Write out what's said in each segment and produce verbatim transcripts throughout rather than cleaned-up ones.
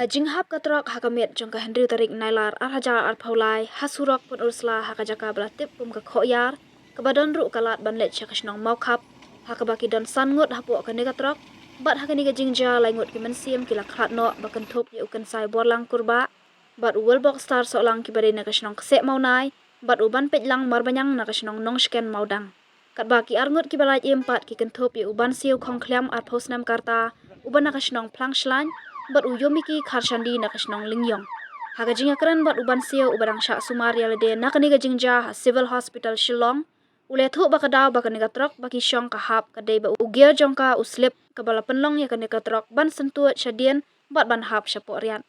Ka jinghap ka trok ha ka miet jong ka hynriew tarik Nailar ar hajar arphew lai ha surok Pynursla ha ka jaka ba la tip kum ka Khohiar, kaba don ruh ka lad ban leit sha ka shnong Mawkhap, ha kaba ki don san ngut hapoh kane ka trok, bad ha kane ka jingjia lai ngut ki mynsiem ki la khlad noh ba kynthup ïa u Kynsai Borlang Kurbah bad u Wilbokstar Sohlang kiba dei na ka shnong Kseh Mawnai bad u Banpeitlang Marbaniang na ka shnong Nongshken Mawdang. Katba ki ar ngut kiba lait im pat ki kynthup ïa u Bansiew Khongkhliam arphew snem ka rta uba na ka shnong Phlangshlaiñ bad u Yomiki Kharshandi na ka shnong Lyngiong. Ha ka jingïakren bad u Bansiew uba dang shah sumar ïa lade na kane ka jingjia ha Civil Hospital Shillong, u la ïathuh ba ka daw ba kane ka trok ba ki shong ka hap ka dei ba u gear jong ka u slip, kaba la pynlong ïa kane ka trok ban syntuid shadien bad ban hap shapoh riat.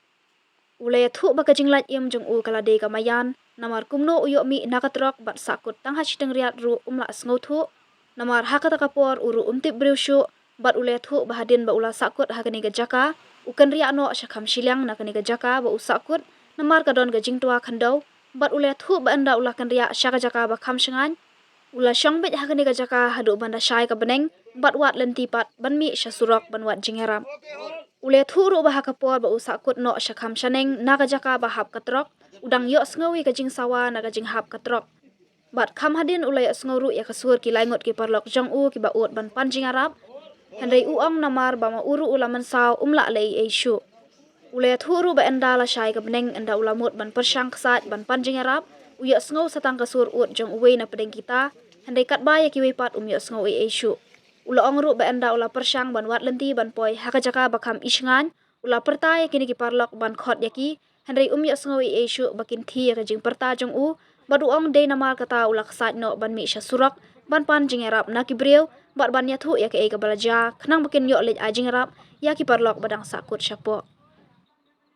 U la ïathuh ba ka jinglait im jong u ka la dei ka maïan, namar kumno u ïoh mih na ka trok bad sahkut tang ha shiteng riat ruh um lah sngewthuh, namar ha kata ka por u ruh um tip briew shuh, bad u la ïathuh ba hadien ba u la sahkut ha kane ka jaka, u kynriah noh sha kham shiliang na kane ka jaka ba u sahkut, namar ka don ka jingtwa khyndew, bad u la ïathuh ba ynda u la kynriah sha ka jaka ba kham shngaiñ, u la shong beit ha kane ka jaka haduh ban da shai ka bneng, bad wad lynti pat ban mih sha surok ban wad jingïarap. U la ïathuh ruh ba ha ka por ba u sahkut noh sha kham shaneng na ka jaka ba hap ka trok, u dang ïohsngew ïa ka jingsawa na ka jinghap ka trok. Bad kham hadien u la ïohsngew ruh ïa ka sur ki lai ngut ki paralok jong u kiba ud ban pan jingïarap. Hynrei u ong namar ba ma u ruh u la mynsaw um lah leh ei ei shuh. U la ïathuh ruh ba ynda la shai ka bneng ynda u la mut ban pyrshang ksaid ban pan jingïarap, u ïohsngew sa tang ka sur ud jong uwei na pdeng kita, hynrei katba ïa kiwei pat um ïohsngew ei ei shuh. U la ong ruh ba ynda u la pyrshang ban wad lynti ban poi ha ka jaka ba kham ishngaiñ, u la pyrta ïa kine ki paralok ban khot ïa ki, hynrei um ïohsngew ei ei shuh ba kin thi ïa ka jingpyrta jong u, bad u ong dei namar kata u la ksaid noh ban mih sha surok ban pan jingïarap na ki briew, bad ban ïathuh ïa kaei kaba la jia, khnang ba kin ïoh leit ai jingïarap ïa ki paralok ba dang sahkut shapoh.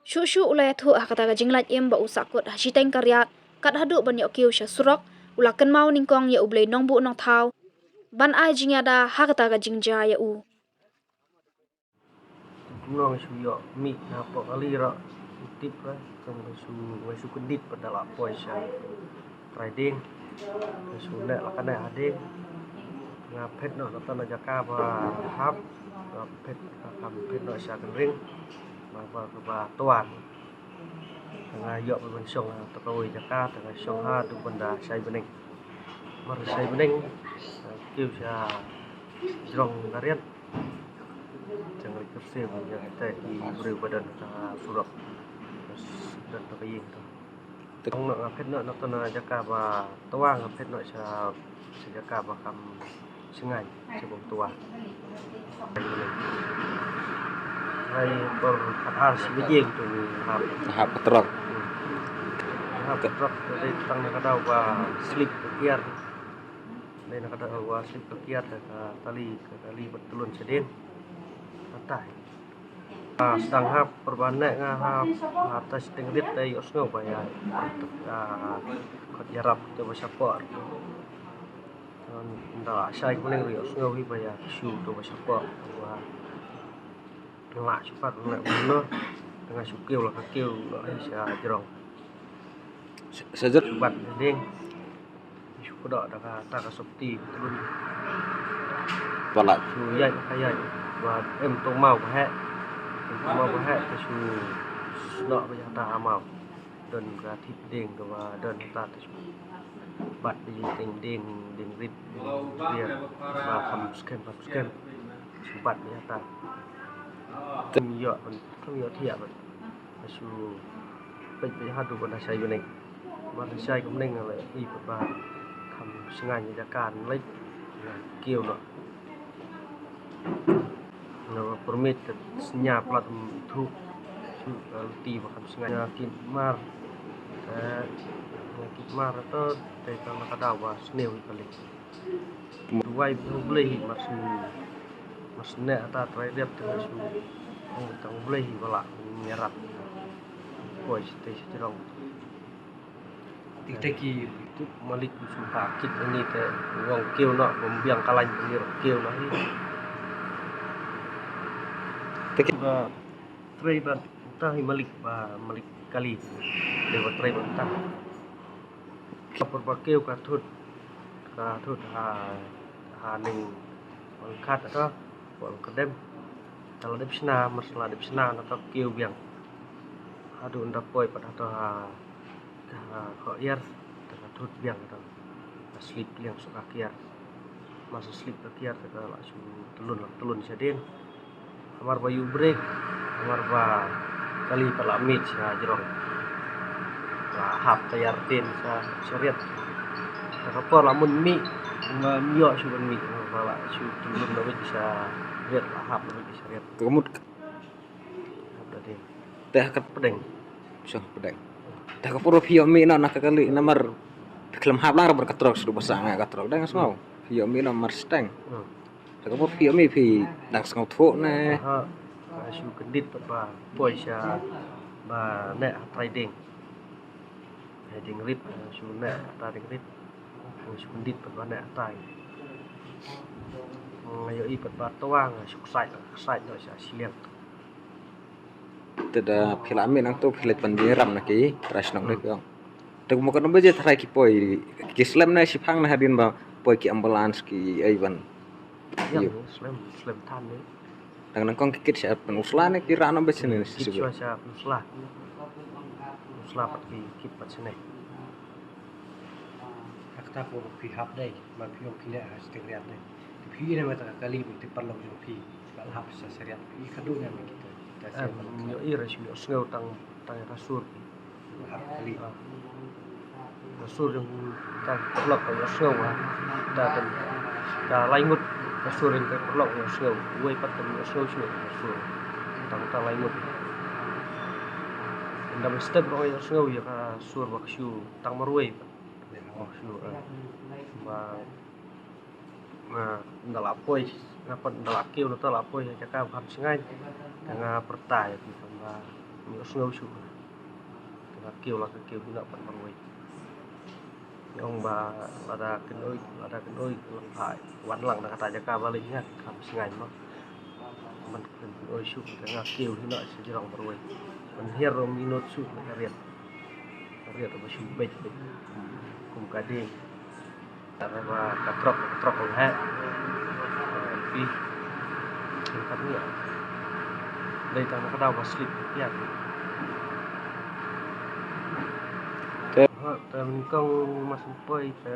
Shuh shuh u la ïathuh ha kata ka jinglait im ba u sahkut ha shiteng ka riat, kat haduh ban ïoh kiew sha surok, u la kynmaw nyngkong ïa U Blei Nongbuh Nongthaw ban ai jingïada ha kata ka jingjia ïa u. Kumno nga shu ïoh mih na poh kali ruh, u tip ruh, tang nga shu, nga shu kyndit pat da la poi sha trai dieng, nga shu neh la ka neh ha dieng, nga phet noh na tang na jaka ba hap, nga phet, nga phet noh sha kynring, ba, ba, ba twa. Nga ïoh ban shong ha ta kawei jaka, ta nga shong ha, tu ban da shai bneng. Mar shai bneng, eh, kiew sha jrong ka riat. Jang ri kyrsiew ïa kita ki briew ba don ha surok. Don ha ka ïing to. Te nga phet noh na tang na jaka ba twa, nga phet noh sha, sha jaka ba kham shngaiñ, sha bym twa. Hai por khatar shi baje to ngi hap. Hap ka trok. Hmm. Hap ka trok, dei tang na ka daw ba slip ka kiar. Dei na ka daw ba slip ka kiar, ka tali, ka tali ba tlun shadien. Hatai. Ah, sdang hap pyrban ne nga hap, ah, ta shiteng riat te ïohsngew ba ïa, ah, khot ïarap te ba shapoh. Nda la shai kmleng ri ïohsngew hi ba ïa shu te ba shapoh. Ba nga la shu pat nga la, nga shu kiew la ka kiew la hi sha jrong. Sa jot. Bat ding. Shu kdoh da kata ka sopti tlun. Pala. Shu ïaid ka ïaid. Ba em tong maw ba heh. Em tong maw ba heh, te shu snoh ba ïa ta ha maw. Don ka thip ding kaba don ta, te shu bat ding, ding, ding, ding rit, ding rit. Ba kham skhem, kham skhem. Shu bat ba ïa ta. Kham ïoh, kham ïoh thiah ba. Shu peit peit haduh ban da shai bneng. Ban da shai ka bneng la i pat ba kham shngaiñ ïa ka kan leit. Kiew noh. Nga permit ka snya plat thu. Shu ka luti ba kham shngaiñ. Nga kit mar. Eh, nga kit mar to te ka la ka daw ba sniew ka leit. Duwai ba U Blei hi mar shu, mar shu ne ata trai dep te shu. Ong tang U Blei hi ba la ngi ïarap. Poi shi te shi jrong. Tik te ki tu malik shu ka kit ni te wang kiew noh, bym biang ka lain ni kiew noh hi. Te ki ba trai ba ta hi malik ba malik kali. Dei ba trai ba ta. Ka por ba kiew ka thut, ka thut ha, ha ning ol khat ta, ol kedem. Ta la dep shna, mar shu la dep shna, na ta kiew biang. Haduh ynda poi pat hato ha, ha, ha, iar, te ka thut biang hato. Ka slip liang suk ka kiar. Masa slip ka kiar te ka la shu tylun la tylun shadien. Hamar ba ïuh brake, hamar ba kali pat la miet sha jrong. La hap tayar dien sha, sha riat. Te ka por la mut mih, nga ym ïoh shuh ban mih, ba la shu tylun la beit sha riat, la hap la beit sha riat. Te ka mut Hap da dien. Te ha ka pdeng. Sha pdeng. Te ha ka por phi ïoh mih noh na ka kali namar phi khlem hap lang ruh bad ka trok, shu ba sah nga ka trok dang sngew. Phi ïoh mih noh mar steng. Hmm. Ha ka por phi ïoh mih phi dang sngewthuh ne. Aha. Ka shu kyndit pat ba poi sha ba neh ha trai dieng. Ha dieng rit, shu neh ha trai dieng rit. Shu kyndit pat ba neh ha trai. Nga ïohi pat ba twa nga shu ksait, ksait noh sha shiliang. Te da phi la mih nangto phi leit ban jingïaram na ki trai shnong ne ki ong. Te kumno katno baje tharai ki poi, ki slem ne shiphang ne hadien ba poi ki ambulance ki ei ban. Ïa, ïa, slem, slem than ne. Dang nyngkong ki kit sha Pynursla ne ki rah noh beit shane ne? Kit sha, sha Pynursla. Pynursla pat ki kit pat shane. Kata ko phi hap dei, ma phi ong phi neh ha shateng riat dei. Te phi ïohi ne ma ta ka kali ba te paralok jong phi ba la hap sha riat, phi ïohi khadduh ne ma kita. Em, ïohi re, shu ïohsngew tang, tang ïa ka sur. Hap kali. Ah. Ka sur jong ta paralok ka ïohsngew, ah. Ta, ta, ta lai ngut ka sur jong ka paralok ïohsngew. Uwei pat ka ïohsngew shuh ka sur. Tang ta lai ngut. Ynda mynstep ruh ïohsngew ïa ka sur ba ka shu tang marwei. Oh, shu, eh. Ba nga, nga la poi, nga pat nga la kiew na ta la poi ha jaka ba kham shngaiñ. Te nga pyrta ïa phi tang ba ngi ïohsngew shuh. Te nga kiew la ka kiew hi na pat marwei. Ngi ong ba lada kynoi, lada kynoi lang phai wan lang na kata jaka ba leit nga kham shngaiñ ma. Man kynoi shuh te nga kiew hi na sha jrong marwei. Man hiar rom inot shuh na ka riat. Riat ba shu beit beit kum ka dieng. Tang ba ka trok, ka trok long heh. Pi. Kat ni. Dei tang ka daw ba slip ïa. Te ha, te nyngkong mas poi te,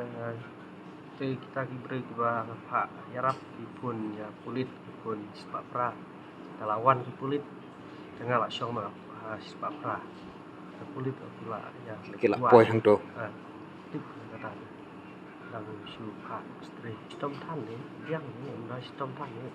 te kita ki briew kiba phah ïarap ki phone ïa pulit, ki phone shispah phra. Te la wan ki pulit. Te nga la shong ma, ha, shispah phra. Te pulit ki la ïa. Ki la poi hangto. Ha. Tip kata. Dang shu phah stre. Shitom than ne, biang ne, ym da shitom than ne.